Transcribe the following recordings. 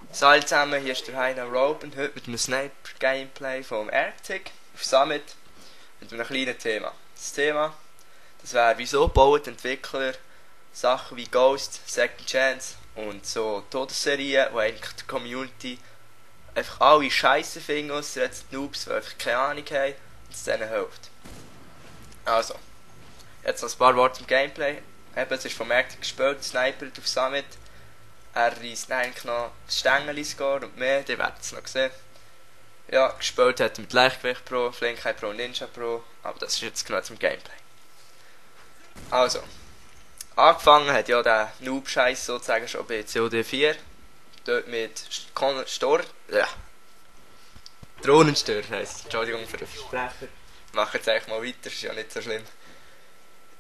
Hallo zusammen, hier ist der Heiner Rope und heute mit einem Sniper-Gameplay vom Arctic auf Summit mit einem kleinen Thema. Das Thema, das wäre, wieso bauen die Entwickler Sachen wie Ghost, Second Chance und so Todesserien, wo eigentlich die Community einfach alle Scheiße finden, ausser jetzt die Noobs, die einfach keine Ahnung haben und es denen hilft. Also, jetzt noch ein paar Worte zum Gameplay. Eben, es ist vom Arctic gespielt, Sniper auf Summit. Er reisst eigentlich noch Stängeli sogar und mehr, die werden es noch sehen. Ja, gespielt hat er mit Leichtgewicht Pro, Flinkheit Pro, Ninja Pro, aber das ist jetzt genau zum Gameplay. Also, angefangen hat ja der Noob-Scheiß sozusagen schon bei COD4. Dort mit Drohnenstör heisst. Entschuldigung für den Versprecher. Ich mache jetzt eigentlich mal weiter, ist ja nicht so schlimm.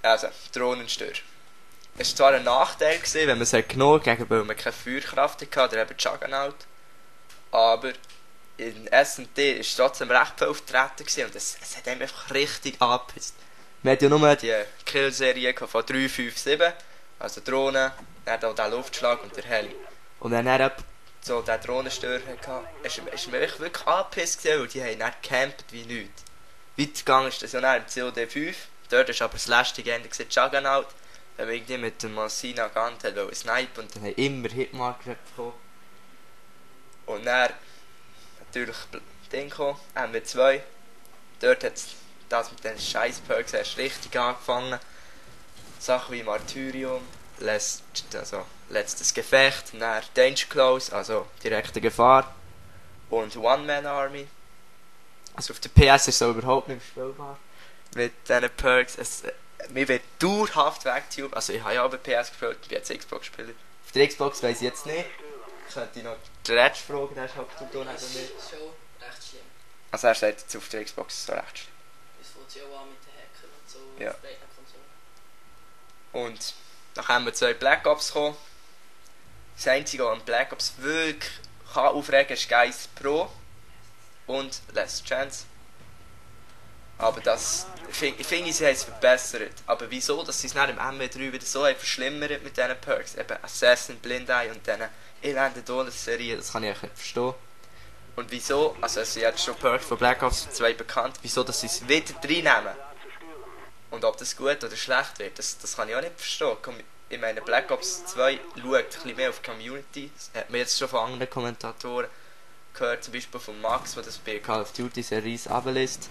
Also, Drohnenstör. Es war zwar ein Nachteil gewesen, wenn man es genommen hat, weil man keine Feuerkraft hatte, oder eben Juggernaut. Aber in S&D war es trotzdem recht viel auftreten gewesen, und es hat einem einfach richtig angepisst. Man hat ja nur die Kill-Serie von 3, 5, 7, also Drohnen, dann auch der Luftschlag und der Heli. Und wenn er so den Drohnenstör hatte, ist mir wirklich angepisst gewesen, weil die haben nicht gecampt wie nichts. Weitergegangen ist das ja dann im COD5, dort ist aber das lästige Ende gewesen, Juggernaut. Wenn wir irgendwie mit dem Massina Gant snipen und dann haben immer Hitmarker bekommen. Und dann natürlich Ding gekommen, MW2. Dort hat das mit den scheiß Perks erst richtig angefangen. Sachen wie Martyrium, letztes Gefecht, dann Danger Close, also direkte Gefahr. Und One-Man-Army. Also auf der PS ist es überhaupt nicht spielbar. Mit diesen Perks. Mir wird dauerhaft weggetubt. Also ich habe ja bei PS gespielt, ich bin jetzt Xbox-Spieler. Auf der Xbox weiss ich jetzt nicht. Ich könnte noch den Retsch fragen, der ist halt da neben mir. Das ist schon recht schlimm. Also er sagt jetzt auf der Xbox so recht schlimm. Es fängt ja auch an mit den Hackern und so Ja. auf beiden Konsolen. Und dann haben wir 2 Black Ops gekommen. Das einzige, was an Black Ops wirklich kann aufregen, ist Geist Pro und Last Chance. Aber das, ich finde, sie haben es verbessert. Aber wieso, dass sie es nach dem MW3 wieder so verschlimmert mit diesen Perks? Eben Assassin, Blind Eye und diesen elenden Todesserien, das kann ich eigentlich nicht verstehen. Und wieso, also sie hat schon Perks von Black Ops 2 bekannt, wieso, dass sie es wieder reinnehmen? Und ob das gut oder schlecht wird, das kann ich auch nicht verstehen. Ich meine, Black Ops 2 schaut ein bisschen mehr auf die Community. Das hat man jetzt schon von anderen Kommentatoren gehört, zum Beispiel von Max, der das bei Call of Duty Series ablässt.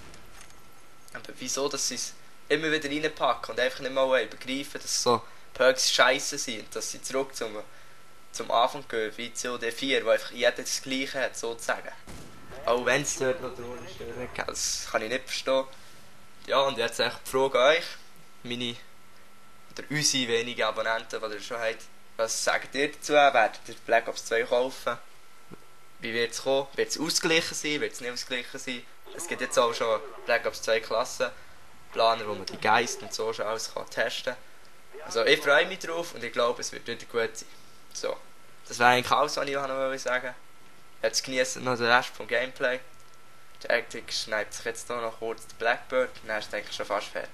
Aber wieso, dass sie es immer wieder reinpacken und einfach nicht mal begreifen, dass so Perks scheiße sind und dass sie zurück zum Anfang gehen, wie COD4, wo einfach jeder das Gleiche hat, sozusagen. Auch wenn es dort noch Drohnenstörer gibt, das kann ich nicht verstehen. Ja, und jetzt echt die Frage an euch, unsere wenigen Abonnenten, die ihr schon habt, was sagt ihr dazu? Werdet ihr Black Ops 2 kaufen? Wie wird es kommen? Wird es ausgeglichen sein? Wird es nicht ausgeglichen sein? Es gibt jetzt auch schon Black Ops 2 Klassenplaner, wo man die Geist und so schon alles testen kann. Also ich freue mich drauf und ich glaube, es wird wieder gut sein. So, das wäre eigentlich alles, was ich noch sagen wollte. Jetzt genießen noch den Rest vom Gameplay. Der Arctic schneidet sich jetzt hier noch kurz den Blackbird und dann ist er schon fast fertig.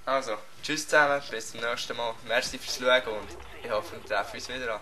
Also, tschüss zusammen, bis zum nächsten Mal. Merci fürs Schauen und ich hoffe, wir treffen uns wieder an.